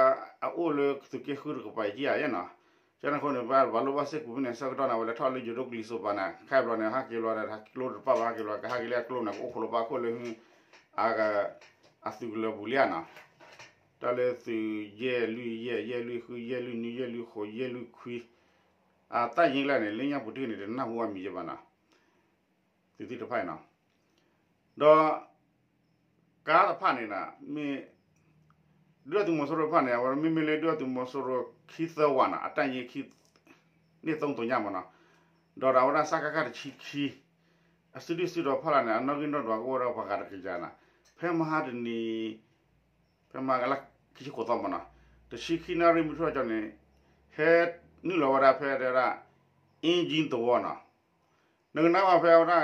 အအိၣ်လၢသုးက့ဃုတကပၤယဲၢ်နီၤ, ကန့ၣ်အဃိန့ၣ် ပှၤလိၣ်ဘၣ်စ့ၢ်ကီးဖဲန့ၣ် ဆၢကတီၢ်န့ၣ် အဝဲလဲၤထီၣ်လၢယိၤဒိၣ်ကလံၤစိးပၤန့ၣ် ခဲအံၤဘျီန့ၣ် ဟးက့ၤဘျီဒီး ကျိတပာ်ဘၣ်ဟဲက့ၤဘျီ ကဟဲက့ၤလၢအကျိန့ၣ် ကအိၣ်ခိးလီၤဘၣ်ခိၣ်လၢ အသုးကလၢၤပူၤလံဧါနီၤ, တၢ်လၢသုးယဲၢ်လွံၢ်ယဲၢ် ယဲၢ်လွံၢ်ဃု ယဲၢ်လွံၢ်နွံ ယဲၢ်လွံၢ်ဃိး ယဲၢ်လွံၢ်ခွံ အတၢ်ယ့ၢ်ကျါန့ၣ် လၢညါပူၤတ့ၢ်န့ၣ် တနၢ်ဟူအမံၤယဲၢ်ဘၣ်နီၤ သုးသ့ၣ်တဖၣ်အံၤနီၤ, ဒီး ကါတဖၣ်န့ၣ် မ့ၢ် ဒုၣ်ဒါသုးမီၤစိရိၤတဖၣ်န့ၣ် အဝဲမ့မ့ၢ်လၢဒုၣ်ဒါသုးမီၤစိရိၤခံသၢဝးနီၤ အတၢ်ယ့ၢ်ခံ န့ၢ်သုံးသိုဝ်ညါမးနီၤ, ဒီးအဝဲဒၣ်စကခ တဆံခံ အစုဒုၣ်စုတီၤဖီလာ်န့ၣ် အနီၣ်ဂံၢ်နီၣ်ဒွးကအိၣ်ဒီးပှၤဂၤတကယၤနီၤ, ဖဲမဟါတနံၤ ဖဲမဟါလၢခံဆံဃိးသီမးနီၤ, တဆံခံနၣ်ရံၣ်မုၢ်ထူၣ်ကီန့ၣ် ဟဲနုာ်လီၤဝဲဒၣ်ဖဲတဲဝဲဒၣ် အ့ကၠံသဝီနီၤ နကနၣ်ဘၣ်ဖဲအဝဲဒၣ်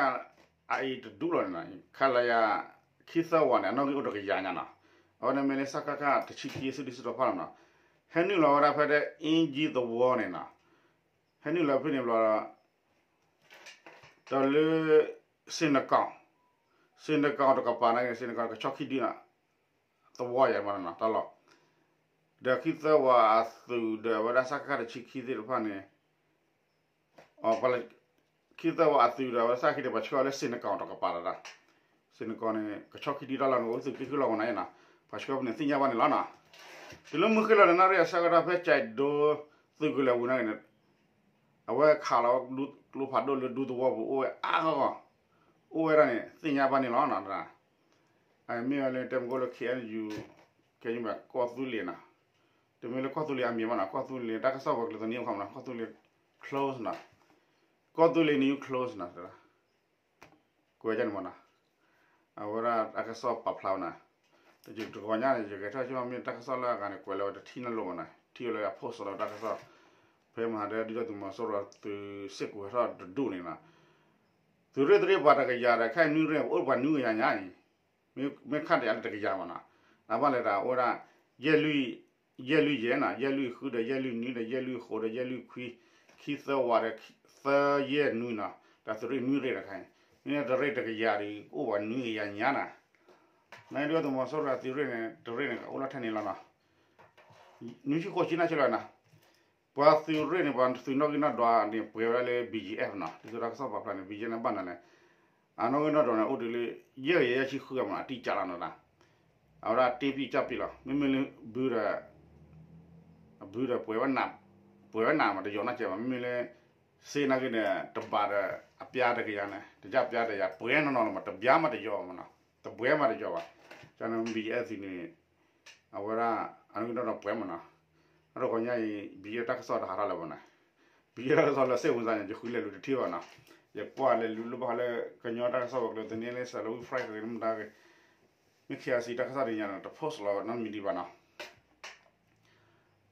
အအံၤတဒူၣ်လီၤန့ၣ်နီၤ, ခလရ ခံသၢဝးန့ၣ် အနီၣ်ဂံၢ်အိၣ်တကယၤညါနီၤ, အဝဲန့ၣ်မ့ၢ်လၢစကခ တဆံခံ အစုဒုၣ်စုတီၤဖီလာ်နီၤ, ဟဲနုာ်လီၤဝဲဒၣ်ဖဲတဲအ့ကၠံသဝီန့ၣ်နီၤ, ဟဲနုာ်လီၤဖဲန့ၣ်ဘျီ ဒီးလၢ စ့နကီၢ် စ့နကီၢ်တကပၤန့ၣ် စ့နကီၢ်ကဆီခံဒုနီၤ သဝီယဲၢ်မးနီၤ တၢ်လီၢ်, ဒီးခံသၢဝးအသုးဒီးအဝဲဒၣ်စကခ တဆံခံသ့ၣ်တဖၣ်န့ၣ် ခံသၢဝးအသုးဒီးအဝဲဒၣ် စကခ န့ၣ် ပှၤဆှၢလၢစ့နကီၢ်တကပၤလီၤ, စ့နကီၢ်န့ၣ် ကဆီခံဒုတၢ်လီၢ်န့ၣ် အိၣ်သုးက့ဃုလီၢ်မးနီၤနီၤ, ပှၤဆှၢဖဲန့ၣ်သ့ၣ်ညါဘၣ်န့ၣ်လီၤနီၤ, တုၤလၢမုၢ်ဃ့ၢ်လီၤန့ၣ် နၣ်ရံၣ်အဆၢကတီၢ်ဖဲကၠဲးဒိ သုးကလၢၤပူၤန့ၣ် အဝဲခးလီၤကျိဖးဒိၣ်လၢဒူသဝီပူၤအိၣ်ဝဲအါဂီၢ်ဂီၢ်, အိၣ်ဝဲဒၣ်န့ၣ် သ့ၣ်ညါဘၣ်န့ၣ်လီၤနီၤ, မ့ၢ်ဝဲလၢတဲမကိၣ်လၢ K N U ကဲမး ကီၢ်သူလ့ၤနီၤ, တမ့ၢ်လၢကီၢ်သူလ့ၤအမံၤဘၣ်နီၤ, ကီၢ်သူလ့ၤ တၢ်ကစီၣ်ပှၤကျိၤသနံအခီမးနီၤ, ကီၢ်သူလ့ၤ close နီၤ, ကီၢ်သူလ့ၤ news close နီၤ, ကွဲးန့ၣ်မးနီၤ, အဝဲဒၣ်တၢ်ကစီၣ်ပာ်ဖျါဝဲနီၤ, တယုၢ်တဂီၤညါန့ၣ် ယဂဲၤထီၣ်ဆၢမ့ၢ်တၢ်ကစီၣ်လၢအဂၤန့ၣ် ကွဲးလၢဝဲတထံၣ်နီတလိာ်မးနီၤ, ထံၣ်ဝဲလၢအ post လီၤတၢ်ကစီၣ်, ဖဲမဟါဒဲဒုၣ်ဒါသုးမီၤစိရိၤသုးစ့ၢ်ကီးဟဲထီၣ်တဒူၣ်န့ၣ်နီၤ, သုးရ့ၣ်တရ့ၣ်ပှၤတကယၤဒီး ခဲအံၤနွံရ့ၣ်အိၣ်ပှၤနွံကယၤညါအံၤ, မ့ၢ်ခါတယၤလၢတကယၤမးနီၤ, တၢ်ဘၣ်လဲၤတၢ်အိၣ်ဝဲဒၣ် ယဲၢ်လွံၢ်ယဲၢ်နီၤ, ယဲၢ်လွံၢ်ဃုဒီး ယဲၢ်လွံၢ်နွံဒီး ယဲၢ်လွံၢ်ဃိးဒီး ယဲၢ်လွံၢ်ခွံ, ခံသၢဝးဒီး သၢယဲၢ်နွံနီၤ, တၢ်သုးရ့ၣ်နွံရ့ၣ်တခါအံၤ, မ့ၢ်တရ့ၣ်တကယၤဒီး အိၣ်ဝဲနွံကယၤညါနီၤ, နဒုးသုးမီၤစိရိၤအသုးရ့ၣ်န့ၣ် တရ့ၣ်န့ၣ် အိၣ်လီၤထဲန့ၣ်လီၤနီၤ, နွံဆံဃိးဆံနီၤ ဆဲးလီၤနီၤ, ပှၤသုးရ့ၣ်န့ၣ် ပှၤသုးနီၣ်ဂံၢ်နီၣ်ဒွးန့ၣ် ပှဲၤဝဲဒၣ်လၢ ဘီၣ်ကၠံၣ်အဲၣ်နီၤ, ဒ်သိးတၢ်ကစီၣ်ပာ်ဖျါန့ၣ် ဘီၣ်ကၠံၣ်အဲၣ်န့ၣ်ဘၣ်နၤလဲၣ်, အနီၣ်ဂံၢ်နီၣ်ဒွးန့ၣ် အိၣ်တုၤလၢ ယဲၢ်ကယၤယဲၢ်ဆံဃုဂၤမနီၤ, အတံၢ်ကၢ်လီၤနီၤ, အဝဲဒၣ်တ့ပံၣ်ကၢ်ပံၣ်လီၤ, မ့မ့ၢ်လၢဘုဒီး အဘုဒီး ပှဲၤဝဲနးမး တယီၤနီတစဲးဘၣ်, မ့မ့ၢ်လၢ စ့နာ်က့န့ၣ် တဘးဒီး အပျါတကယၤန့ၣ် တကၢ်ပျါတကယၤ ပှဲၤနီၢ်နီၢ်လီၤမး, တဘျါမးတယီၤဘၣ်မနီၤ, တပှဲၤမးတယီၤဘၣ်, ကန့ၣ် ဘီၣ်ကၠံၣ်အဲၣ်သုးန့ၣ် အဝဲဒၣ် အနီၣ်ဂံၢ်နီၣ်ဒွးပှဲၤမနီၤ, အဒိၣ်ကီညါအံၤ ဘီၣ်ကၠံၣ်အဲၣ်တၢ်ကစီၣ်တဟးထီၣ်လၢၤဘၣ်နီၤ, ဘီၣ်ကၠံၣ်အဲၣ်တၢ်ကစီၣ်လၢ စ့ၣ်ဝံသးန့ၣ် ယဃုလဲၤလူၤတထံၣ်ဘၣ်နီၤ, ယကွၢ်လဲၤလူၤလၢဘၣ်ဃးလၢ ကညီတၢ်ကစီၣ်ဝဲၤကျိၤသန့လၢ Salween Press ဂ့ၤ မတၤဂ့ၤ မ့ၢ် ခ့ၣ်အါစံၣ် တၢ်ကစီၣ်ဒ်ညါန့ၣ် တ post လီၤနီတမံၤဒံးဘၣ်နီၤ,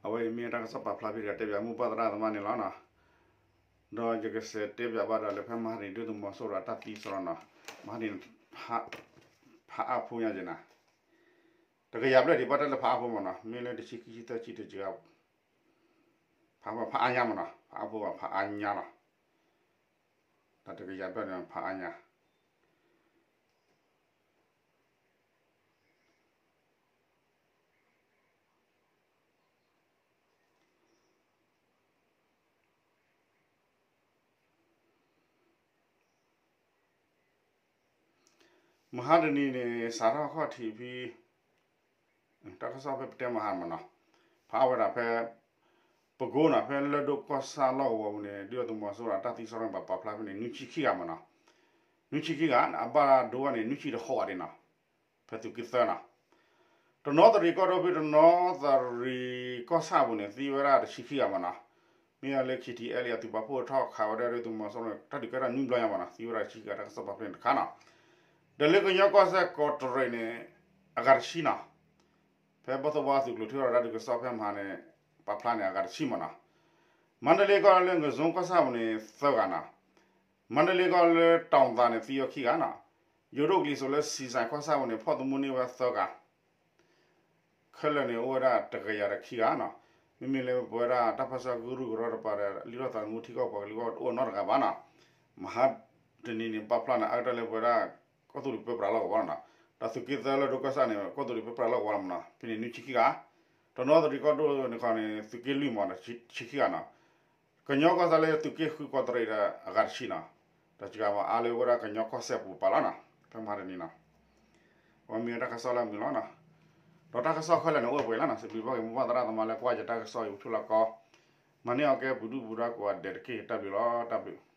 အဝဲအံၤမ့ၢ်တၢ်ကစီၣ်ပာ်ဖျါဖဲဒီး တဲပၠးမိၢ်ပၢ်သရၣ်သမါန့ၣ်လီၤနီၤ, ဒီးယကစဲးတဲပၠးဘၣ်ဒီးလၢ ဖဲမဟါတနံၤဒုၣ်သုးမီၤစိရိၤအတၢ်သံစရီနီၤ, မဟါတနံၤ ဖးအါဖိညါက့ၤနၤ, တကယၤဘျဲၣ်ဒံးဘၣ်တဲလၢဖးအါဖိမနီၤ, မ့ၢ်လၢတဆံခံဆံသၢဆံတကယၤ ဖးဖးအါညါမနီၤ, ဖးအါဖိဘၣ်ဖးအါညါလီၤ, တၢ်တကယၤဘျဲၣ်န့ၣ်ဖးအါညါ မဟါတနံၤန့ၣ် စးထီၣ်ခီၣ်ထံးဖဲ တၢ်ကစီၣ်ဖဲပတဲမဟါမနီၤ, ဖးအါဝဲဒၣ်ဖဲ ပကိနီၤ, ဖဲလၢၢ်ဒိၣ်ကီၢ်ဆၣ်လီၢ်ကဝီၤပူၤန့ၣ် ဒုၣ်ဒါသုးမီၤစိရိၤတၢ်သံစရီန့ၣ် ပာ်ဖျါဖဲန့ၣ် နွံဆံခံဂၤမနီၤ, နွံဆံခံဂၤ အဘၣ်ဒိဘၣ်န့ၣ် နွံဆံတဃိးဂၤဒံးနီၤ, ဖဲသုးက့သၢနီၤ တနီသရံၣ်ကီၢ်ဒိၣ်ဖဲတနီသရံၣ်ကီၢ်ဆၣ်ပူၤန့ၣ် သံဝဲဒၣ်တဆံခံဂၤမနီၤ, မ့ၢ်လၢ ခ့ၣ်ထံၣ်အဲလ့ၣ် အသုးပာ်ဖှိၣ်ထီၣ်ခးဝဲဒၣ်ဒုၣ်ဒါသုးမီၤစိရိၤန့ၣ် တၢ်ဒုးကဲထီၣ်နွံဘျီညါမနီၤ, သံဝဲဒၣ်တဆံခံဂၤ တၢ်ကစီၣ်ပာ်ဖျါန့ၣ်တခါနီၤ, ဒီးလၢကညီကီၢ်စဲၣ်ကီးတရံးန့ၣ် အဂၤတဆံနီၤ, ဖဲဘီၣ်သိၣ်ဝါသုးကျိၤထံၣ်ဝဲဒၣ်တၢ်ဒုးကစီၣ်ဖဲမဟါန့ၣ် ပာ်ဖျါန့ၣ် အဂၤတဆံမနီၤ, မါတလ့ကီၢ်လၢ ငစိကီၢ်ဆၣ်ပူၤန့ၣ် သၢဂၤနီၤ, မါတလ့ကီၢ်လၢ တီၣ်သးန့ၣ် သံဝဲခံဂၤနီၤ, ယိၤဒိၣ်ကလံၤစိးလၢ စံစဲၣ်ကီၢ်ဆၣ်ပူၤန့ၣ် ဖီၣ်သမူန့ၢ်ဝဲသၢဂၤ ခဲလၢာ်န့ၣ် အိၣ်ဝဲဒၣ်တကယၤဒီးခံဂၤနီၤ, မ့မ့ၢ်လၢပဝဲဒၣ်တၢ်ပၢဆှၢကရူၢ်ကရၢတပၤဒီး လံာ်ထီၣ်သးသမူထံကီၢ်ပှၤကလုာ်ဂီၢ်တအိၣ်နီတဂၤဘၣ်နီၤ, မဟါတနံၤန့ၣ် ပာ်ဖျါန့ၣ် အါကတၢၢ်လၢပဝဲဒၣ် ကီၢ်သူလ့ၤပၢပြးလီၢ်ကဝီၤလီၤနီၤ, ဒီးသုးက့သၢလၢဒိကီၢ်ဆၣ်န့ၣ် ကီၢ်သူလ့ၤပၢပြးလီၢ်ကဝီၤလီၤမနီၤ, ဖဲန့ၣ်နွံဆံခံဂၤ, တနီသရံၣ်ကီၢ်ဒိၣ်န့ၣ်ခီန့ၣ် သုးက့လွံၢ်မနီၤ တဆံခံဂၤနီၤ, ကညီကီၢ်စဲၣ်လၢသုးက့ဃုကီးတရံးဒီးအဂၤတဆံနီၤ, ဒီးစှၤမးအါလၢဝဲဒၣ်ကညီကီၢ်စဲၣ်ပူၤပာ်လီၤနီၤ, ဖဲမဟါတနံၤနီၤ, အဝဲမ့ၢ်ဝဲတၢ်ကစီၣ်လၢအမုာ်လီၤနီၤ, ဒီးတၢ်ကစီၣ်ခဲလၢာ်န့ၣ်အိၣ်ပှဲၤလီၤနီၤ, စံးဘျုးဘၣ်က့ၤမိၢ်ပၢ်သရၣ်သမါလၢကွၢ်ယတၢ်ကစီၣ်အံၤ ထူလီၤကီ, မၤန့ၢ်အီၤကဲပှၤဒုၣ်ပှၤဒါကိးဂၤဒဲးတက့ၢ် တၢ်ဘျုးလီၤ, တၢ်ဘျုး